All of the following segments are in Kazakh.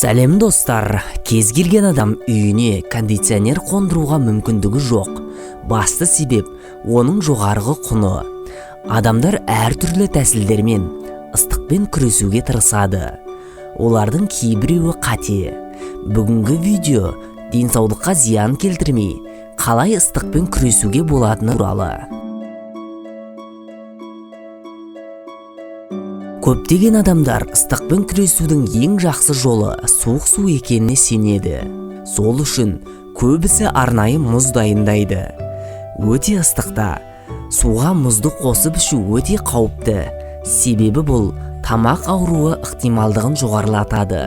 Сәлем, достар! Кез келген адам үйіне кондиционер қондыруға мүмкіндігі жоқ. Басты себеп – оның жоғарғы құны. Адамдар әртүрлі тәсілдермен ыстықпен күресуге тырысады. Олардың кейбіреуі қате. Бүгінгі видео денсаулыққа зиян келтірмей, қалай ыстықпен күресуге болатыны туралы. Көптеген адамдар ыстықпен күресудің ең жақсы жолы суық су екеніне сенеді. Сол үшін көбісі арнайы мұз дайындайды. Өте ыстықта суға мұзды қосып ішу өте қауіпті, себебі бұл тамақ ауруы ықтималдығын жоғарылатады.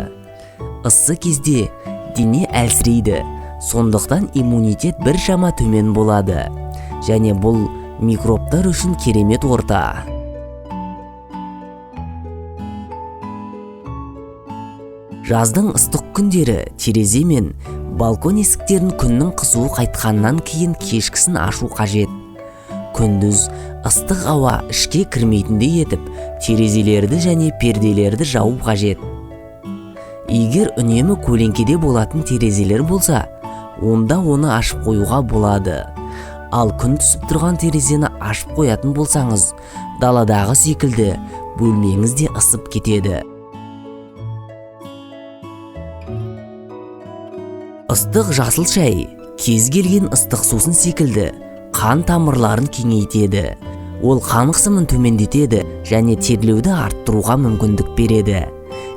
Ыссы кезде дене әлсірейді, сондықтан иммунитет біршама төмен болады және бұл микробтар үшін керемет орта. Жаздың ыстық күндері терезе мен балкон есіктерін күннің қызуы қайтқаннан кейін кешкісін ашу қажет. Күндіз ыстық ауа ішке кірмейтіндей етіп терезелерді және перделерді жабу қажет. Егер үнемі көлеңкеде болатын терезелер болса, онда оны ашып қоюға болады. Ал күн түсіп тұрған терезені ашып қоятын болсаңыз, даладағы секілді бөлмеңіз де ысып кетеді. Ыстық жасыл шай кез келген ыстық сусын секілді қан тамырларын кеңейтеді. Ол қан қысымын төмендетеді және терлеуді арттыруға мүмкіндік береді.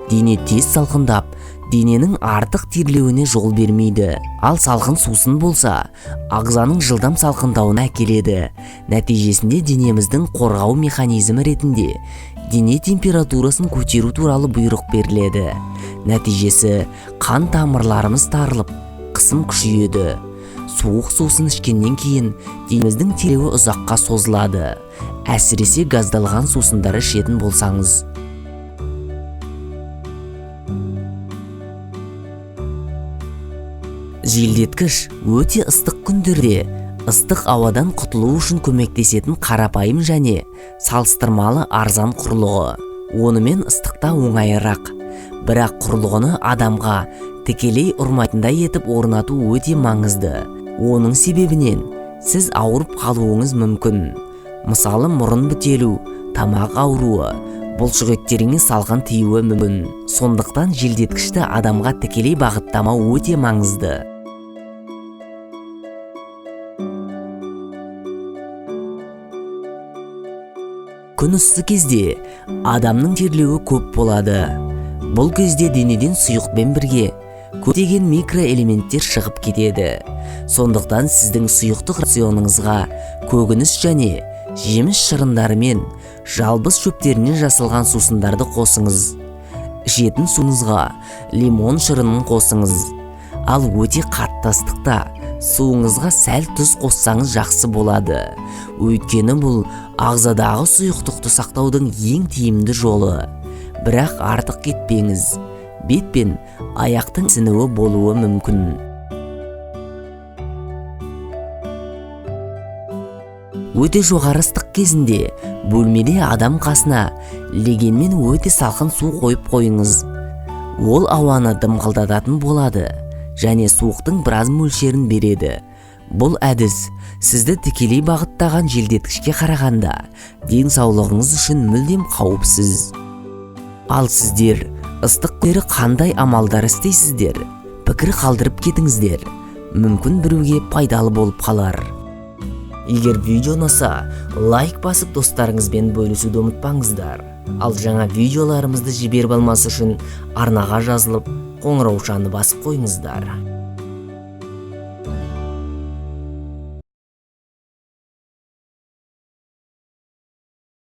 Дене тез салқындап, дененің артық терлеуіне жол бермейді. Ал салқын сусын болса, ағзаның жылдам салқындауына әкеледі. Нәтижесінде денеміздің қорғау механизмі ретінде дене температурасын көтеру туралы бұйрық беріледі. Нәтижесі қан тамырларымыз тарылып, қысым күшейеді. Суық сусын ішкеннен кейін денеміздің терлеуі ұзаққа созылады. Әсіресе газдалған сусындар ішетін болсаңыз. Желдеткіш өте ыстық күндерде ыстық ауадан құтылу үшін көмектесетін қарапайым және салыстырмалы арзан құрылғы. Онымен ыстықта оңайырақ. Бірақ құрылғыны адамға тікелей ұрмайтындай етіп орнату өте маңызды. Оның себебінен сіз ауырып қалуыңыз мүмкін. Мысалы, мұрын бітелу, тамақ ауруы, бұлшықеттеріңе салқын тиюі мүмкін. Сондықтан желдеткішті адамға тікелей бағыттамау өте маңызды. Күн ыссы кезде адамның терлеуі көп болады. Бұл кезде денеден сұйықпен бірге көптеген микроэлементтер шығып кетеді. Сондықтан сіздің сұйықтық рационыңызға көкөніс және жеміс шырындарымен жалбыз шөптерінен жасалған сусындарды қосыңыз. Ішетін суыңызға лимон шырынын қосыңыз. Ал өте қатты ыстықта суыңызға сәл тұз қоссаңыз жақсы болады. Өйткені бұл ағзадағы сұйықтықты сақтаудың ең тиімді жолы. Бірақ артық кетпеңіз. Бет пен аяқтың ісінуі болуы мүмкін. Өте жоғары ыстық кезінде бөлмеде адам қасына легенмен өте салқын су қойып қойыңыз. Ол ауаны дымқылдататын болады және суықтың біраз мөлшерін береді. Бұл әдіс сізді тікелей бағыттаған желдеткішке қарағанда денсаулығыңыз үшін мүлдем қауіпсіз. Ал сіздер ыстық күндері қандай амалдар істейсіздер? Пікір қалдырып кетіңіздер. Мүмкін біреуге пайдалы болып қалар. Егер видео ұнаса, лайк басып достарыңызбен бөлісуді ұмытпаңыздар. Ал жаңа видеоларымызды жіберіп алмас үшін арнаға жазылып, қоңыраушаны басып қойыңыздар.